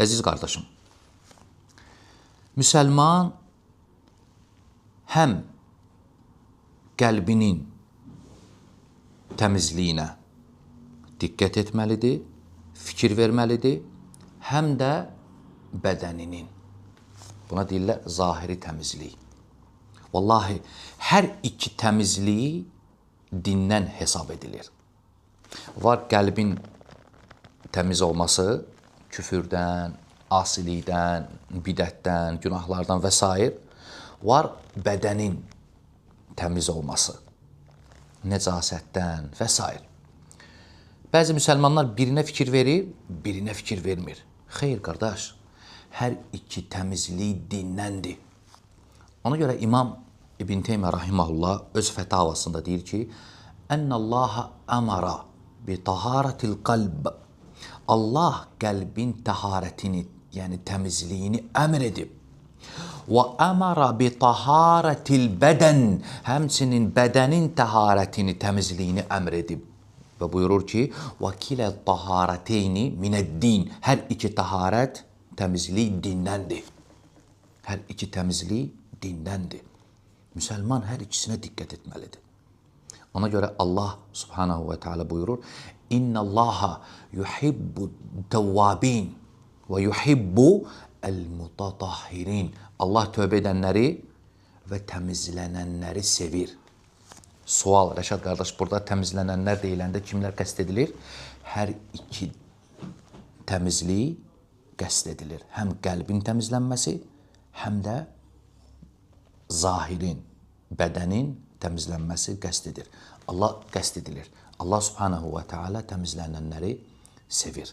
Əziz qardaşım, müsəlman həm qəlbinin təmizliyinə diqqət etməlidir, fikir verməlidir, həm də bədəninin. Buna deyirlər zahiri təmizlik. Vallahi hər iki təmizliyi dindən hesab edilir. Var qəlbin təmiz olması küfürdən, asilikdən, bidətdən, günahlardan və sair. Var bədənin təmiz olması, nəcasətdən və sair. Bəzi müsəlmanlar birinə fikir verir, birinə fikir vermir. Xeyr qardaş, hər iki təmizlik dindəndir. Ona görə İmam İbn Teymiyyə rahimehullah öz fətavasında deyir ki: "Ənnallaha əmara bi taharatil qalb." Allah qəlbin təharətini, yəni təmizliyini əmr edib. Və əmara bi taharatil bədən, həmçinin bədənin təharətini, təmizliyini əmr edib. Və buyurur ki: "Və kilə taharateyni minəd-din." Hər iki təharət, təmizlik dindəndir. Hər iki təmizlik dindəndir. Müsəlman hər ikisinə diqqət etməlidir. Ona görə Allah Subhanahu və Teala buyurur: "İnnallaha yuhibbu tevvabin və yuhibbu el-mutatahhirin." Allah tövbə edənləri və təmizlənənləri sevir. Sual, Rəşad qardaş, burada təmizlənənlər deyiləndə kimlər qəsd edilir? Hər iki təmizlik qəsd edilir. Həm qəlbin təmizlənməsi, həm də zahirin, bədənin təmizlənməsi qəsd edir. Allah qəsd edilir. Allah Subhanahu və Teala təmizlənənləri sevir.